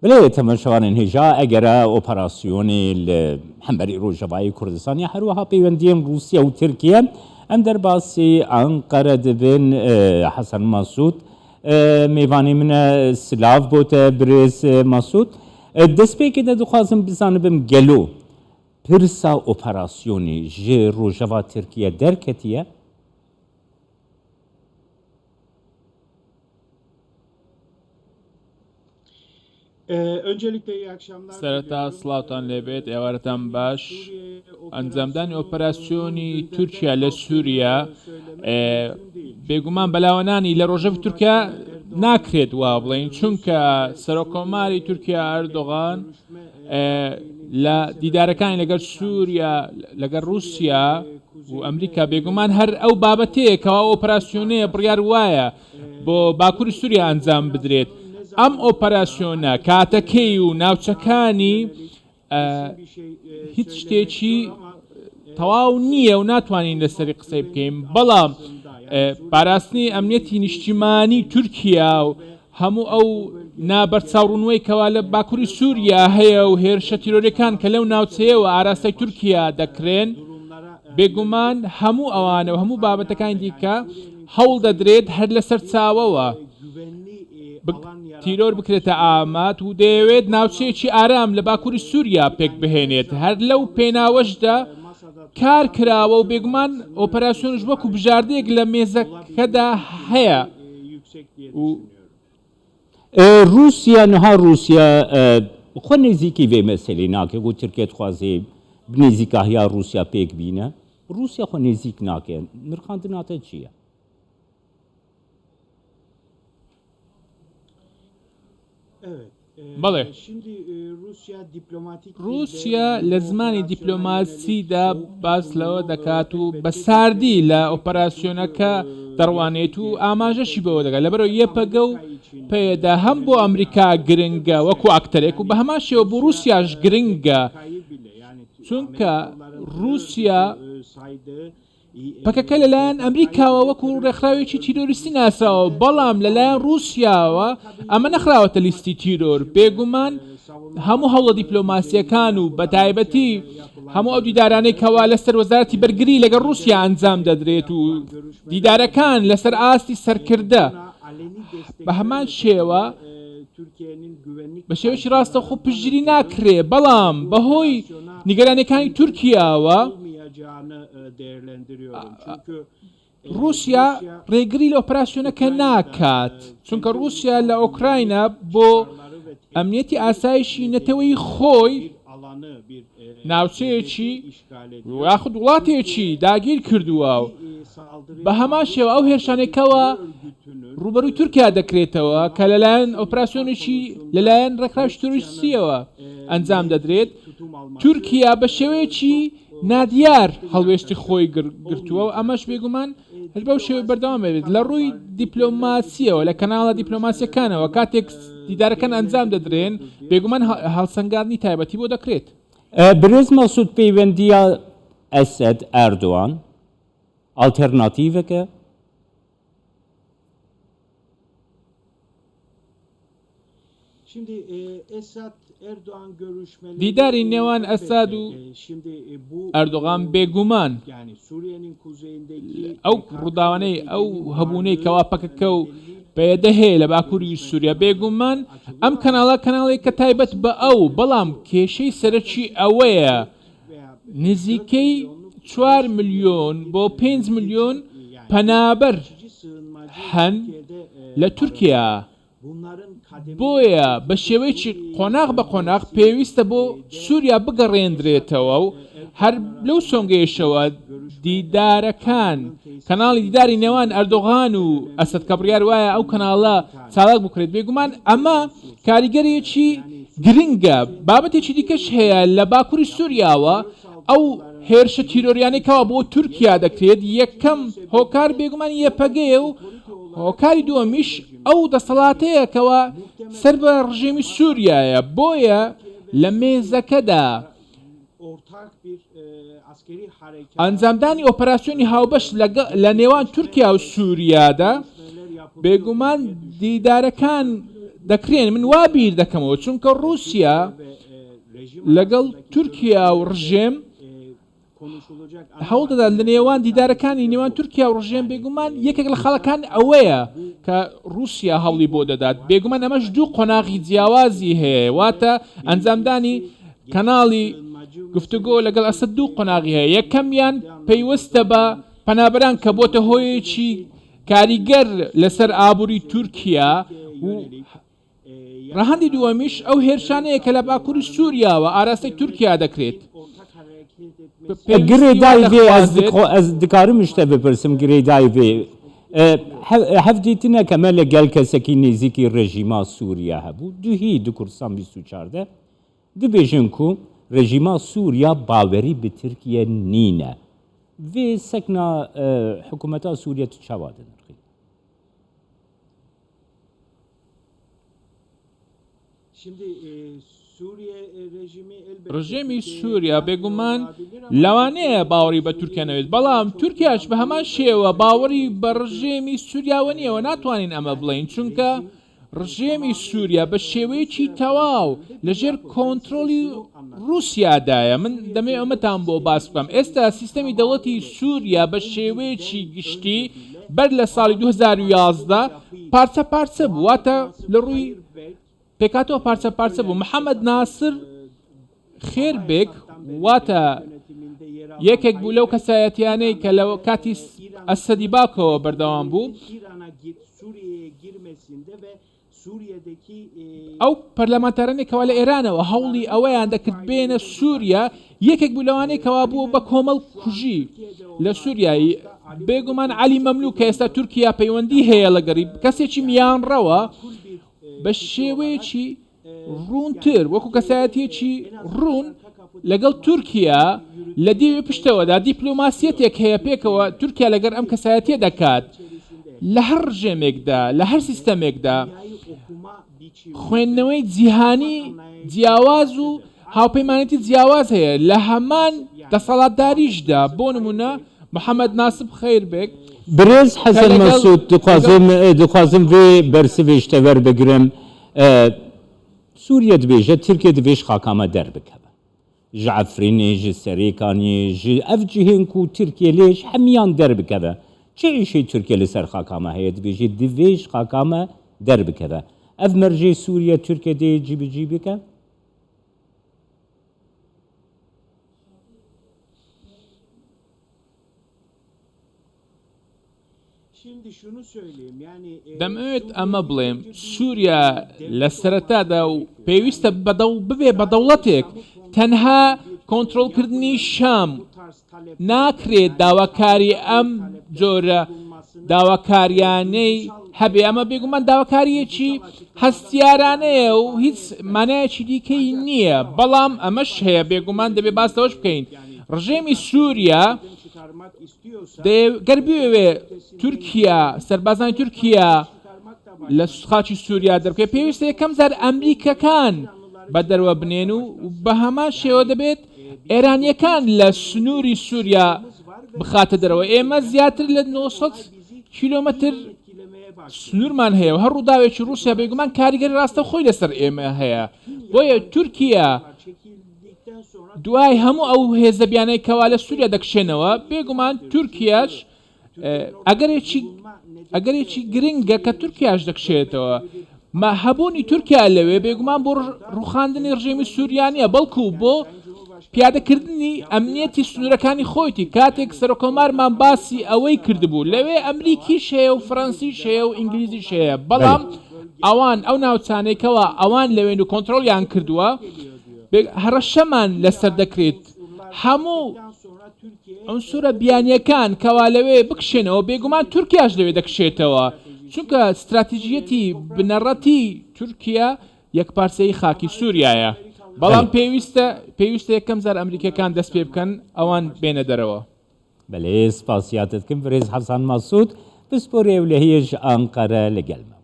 بەلێ تەمەشەوانێن هێژا ئەگەرە ئۆپەراسیۆنێ لە هەمبەری ڕۆژەڤای کوردستان یا هەروەها پەیوەندیێن ڕووسیا و ترکیە ئەم دەرباسی ئەنقەرە دبن حەسەن مەسعود مێوانێ منە سلاڤ بۆ تە برێز مەسعود دەستپێکێ دە دخوازم بزانبم گەلۆ پرسا ئۆپەراسیۆنێ ژ ڕۆژەڤا ترکیە دەرکەتیە؟ سەرەتا سڵاوتان لێبێت ئێوارەتان باش ئەنجامدانی ئۆپەراسیۆنی تورکیا لە سووریا بێگومان بەلاوەنانی لە ڕۆژەڤ تورکیا ناکرێت وا بڵین چونکە سەرۆکۆماری تورکیا ئەردۆغان لە دیدارەکانی لەگەڵ سووریا لەگەڵ رووسیا و ئەمریکا بێگومان هەر ئەو بابەتەیە کەوا ئۆپەراسیۆنەیە بڕیار وایە بۆ باکوری سوریا ئەنجام بدرێت. ئەم ئۆپەراسیۆنە کاتەکەی و ناوچەکانی هیچ شتێکی تەواو نییە و ناتوانین لەسەری قسەی بکەین، بەڵام پاراستنی ئەمنیەتی نیشتیمانی تورکیا و هەموو ئەو نابەرچاوڕوونوەی کەوا لە باکوری سوریا هەیە و هێرشە تیرۆریەکان کە لەو ناوچەیەوە ئاراستەی تورکیا دەکرێن، بێگومان هەموو ئەوانە و هەموو بابەتەکانی دیکە هەوڵ دەدرێت هەر لە سەرچاوەوە تیرۆر بکرێتە ئاماد و دەیەوێت ناوچەیەکی ئارام لە باکوری سوریا پێکبهێنێت، هەر لەو پێناوەشدا کار کراوە و بێگومان ئۆپەراسیۆنیش وەکو بژاردەیەک لە مێزەکەدا هەیە و. رووسیا نها رووسیا خۆ نزیکی ڤێ مەسەلەی ناکێ گو ترکیە دخوازێ نزیکاهیا رووسیا پێک بینە رووسیا خۆ نزیک ناکێ نرخاندنا تە چییە؟ بەڵێ. ڕووسیا لە زمانی دیپلۆماسیدا باس لەوە دەکات و بە ساردی لە ئۆپەراسیۆنەکە دەڕوانێت و ئاماژەشی بەوە دەکات لەبەرئەوەی یەپەگە و پەیەدە هەم بۆ ئەمریکا گرنگە وەکو ئاکتەرێک و بە هەمان شێوە بۆ ڕووسیاش گرنگە چونکە ڕووسیا پەکەکە لەلایەن ئەمریکاوە وەکو ڕێکخراوێکی تیرۆریستی ناسراوە، بەڵام لەلایەن ڕووسیاوە ئەمە نەخراوەتە لیستی تیرۆر. بێگومان هەموو هەوڵە دیپلۆماسییەکان و بەتایبەتی هەموو ئەو دیدارانەی کەوا لەسەر وەزارەتی بەرگری لەگەڵ ڕووسیا ئەنجام دەدرێت و دیدارەکان لەسەر ئاستی سەرکردە بە هەمان شێوە بە شێوەیەکی ڕاستەوخۆ پشتگیری ناکرێ، بەڵام بەهۆی نیگەرانییەکانی تورکیاوە ڕووسیا ڕێگری لە ئۆپەراسیۆنەکە ناکات، چونکە ڕووسیا لە ئۆکراینا بۆ ئەمنیەتی ئاسایشی نەتەوەیی خۆی ناوچەیەکی یاخود وڵاتێکی داگیر کردووە و بە هەمان شێوە ئەو هێرشانەی کەوا ڕووبەرووی تورکیا دەکرێتەوە کە لەلایەن ئۆپراسیۆنێکی لەلایەن ڕێکخراوی تیرۆریستیەوە ئەنجام دەدرێت، تورکیا بە شێوەیەکی نادیار هەڵوێستی خۆی گرتووە و ئەمەش بێگومان هەر بەو شێوەیە بەردەوام دەبێت. لە ڕووی دیپلۆماسییەوە، لە کەناڵە دیپلۆماسییەکانەوە کاتێک دیدارەکان ئەنجام دەدرێن، بێگومان هەڵسەنگاندنی تایبەتی بۆ دەکرێت. برێز مەسعود پەیوەندییا ئەسەد ئەردۆغان ئاڵتێرناتیڤەکە؟ دیداری نێوان ئەساد و ئەردۆغان بێگومان ئەو ڕووداوانەی ئەو هەبوونەی کەوا پەکەکە و پەیەدە هەیە لە باکووری سووریا بێگومان ئەم کەناڵە کەناڵێک کە تایبەت بە ئەو بەڵام کێشەی سەرەکی ئەوەیە نزیکەی چوار ملیۆن بۆ پێنج ملیۆن پەنابەر هەن لە تورکیا بۆیە بە شێوەیەکی قۆناغ بە قۆناغ پێویستە بۆ سووریا بگەڕێندرێتەوە و هەر لەو سۆنگەیەشەوە دیدارەکان کەناڵی دیداری نێوان ئەردۆغان و ئەسەد کە بڕیار وایە ئەو کەناڵە چالاک بکرێت بێگومان ئەمە کاریگەریەکی گرنگە بابەتێکی دیکەش هەیە لە باکووری سووریاوە ئەو هێرشە تیرۆریانەی کەوا بۆ تورکیا دەکرێت یەکەم هۆکار بێگومان یەپەگەیە و هۆکاری دووەمیش ئەو دەسەڵاتەیە کەوا سەر بە ڕژێمی سووریایە بۆیە لە مێزەکەدا ئەنجامدانی ئۆپەراسیۆنی هاوبەش لە نێوان تورکیا و سووریادا بێگومان دیدارەکان. دەکرێن من وا بیر دەکەمەوە چونکە ڕووسیا لەگەڵ تورکیا و ڕژێم هەوڵ دەدات لە نێوان دیدارەکانی نێوان تورکیا و ڕژێم بێگومان یەکێک لە خاڵەکان ئەوەیە کە ڕووسیا هەوڵی بۆ دەدات بێگومان ئەمەش دوو قۆناغی جیاوازی هەیە واتە ئەنجامدانی کەناڵی گفتوگۆ لەگەڵ ئەسەد دوو قۆناغی هەیە یەکەمیان پەیوەستە بە پەنابەران کە بۆتە هۆیەکی کاریگەر لەسەر ئابووری تورکیا و ڕەهەندی دووەمیش ئەو هێرشانەیە کە لە باکووری سووریاوە ئاراستەی تورکیا دەکرێت. گرێدای vê ez ez dikarim ji te bipirsim girêdayî vê hevdîtineke me li gel kesekî nêzîkî rejîma Sûriye hebû duhî di Kurdistan 24 de dibêjin ku rejîma Sûriya bawerî bi Tirkiye nîne. Vê sekna hikûmeta Sûriye tu çawa dinirxî? ڕژێمی سووریا بێگومان لەوانەیە باوەڕی بە تورکیا نەبێت، بەڵام تورکیاش بە هەمان شێوە باوەڕی بە ڕژێمی سووریاوە نییە و ناتوانین ئەمە بڵێین، چونکە ڕژێمی سووریا بە شێوەیەکی تەواو لەژێر کۆنترۆڵی ڕووسیادایە. من دەمەوێت ئەمەتان بۆ باس بکەم، ئێستا سیستەمی دەوڵەتی سووریا بە شێوەیەکی گشتی بەر لە ساڵی 2011 پارچە پارچە بوو، واتە لە ڕووی پێکهاتەوە پارچە پارچە بوو. محەمەد ناسر خێربێک واتە یەکێک بوو لەو کەسایەتیانەی کە لە کاتی ئەسەدی باوکەوە بەردەوام بوو. ئەو پەرلەمانتارانەی کەوا لە ئێرانەوە هەوڵی ئەوەیان دەکرد بێنە سووریا، یەکێک بوو لەوانەی کەوا بووە بە کۆمەڵ کوژی لە سووریا. بێگومان عەلی مەملوک کە ئێستا تورکیا پەیوەندی هەیە لەگەڵی، کەسێکی میانڕەوە، بە شێوەیەکی ڕوونتر وەکو کەسایەتیەکی ڕوون لەگەڵ تورکیا لە دیوی پشتەوەدا دیپلۆماسیەتێک هەیە پێکەوە تورکیا لەگەر ئەم کەسایەتیە دەکات لە هەر ڕژێمێکدا لە هەر سیستەمێکدا خوێندنەوەی جیهانی جیاواز و هاوپەیمانێتی جیاواز هەیە لە هەمان دەسەڵاتداریشدا بۆ نمونە محەمەد ناسب خەیربێک برێز کە حەسەن لەگەڵ مەسعود لەگەڵ دخوازم دخوازم vê bersivê ji te werbigirim. Sûriye dibêje Tirkiye divê ji xaka me derbikeve. Ji Efrînê, ji Serêkaniyê, ji ev cihên ku Tirkiye lê ji hemiyan derbikeve. Çi îşê Tirkiye li ser xaka me heye dibêje divê ji xaka me derbikeve. Ev mercê Sûriye Tirkiye dê cîbicî bike? دەمەوێت ئەمە بڵێم، سووریا لە سەرەتادا و پێویستە ببێ بە دەوڵەتێک، تەنها کۆنترۆڵکردنی شام ناکرێت داواکاری ئەم جۆرە داواکاریانەی هەبێ، ئەمە بێگومان داواکارییەکی هەستیارانەیە و هیچ مانایەکی دیکەی نییە، بەڵام ئەمەش هەیە بێگومان دەبێ باس لەوەش بکەین ڕژێمی سووریا گەر بوێ تورکیا سەربازانی تورکیا لە خاکی سووریا دەربکەوێت پێویستە یەکەم جار ئەمریکەکان بە دەروە بنێن و بە هەمان شێوە دەبێت ئێرانیەکان لە سنووری سووریا بخاتە دەرەوە ئێمە زیاتر لە 900 کیلۆمەتر سنوورمان هەیە و هەر ڕووداوێکی ڕووسیا بێگومان کاریگەری ڕاستەوخۆی لەسەر ئێمە هەیە بۆیە تورکیا دوای هەموو ئەو هێزە بیانەی کەوا لە سووریا دەکشێنەوە، بێگومان تورکیاش ئەگەرێکی ئەگەرێکی گرنگە کە تورکیاش دەکشێتەوە. ما هەبوونی تورکیا لەوێ بێگومان بۆ ڕوخاندنی ڕژێمی سووریا نییە، بەڵکو بۆ پیادەکردنی ئەمنیەتی سنوورەکانی خۆیتی. کاتێک سەرۆککۆمارمان باسی ئەوەی کردبوو، لەوێ ئەمریکیش هەیە و فەرەنسیش هەیە و ئینگلیزیش هەیە، بەڵام ئەوان ئەو ناوچانەی کەوا ئەوان لەوێن و کۆنترۆڵیان کردووە، هەڕەشەمان لەسەر دەکرێت هەموو عنسورە بیانیەکان کەوا لەوێ بکشێنەوە، بێگومان تورکیاش لەوێ دەکشێتەوە، چونکە ستراتیژیەتی بنەڕەتی تورکیا یەکپارچەیی خاکی سوریایە، بەڵام پێویستە پێویستە یەکەم جار ئەمریکیەکان دەست پێ بکەن ئەوان بێنە دەرەوە. بەلێ سپاسیاتت کم برێز حەسەن مەسعود پسپۆرێ ئەولەهیە ژ ئەنقەرە لەگەل مە.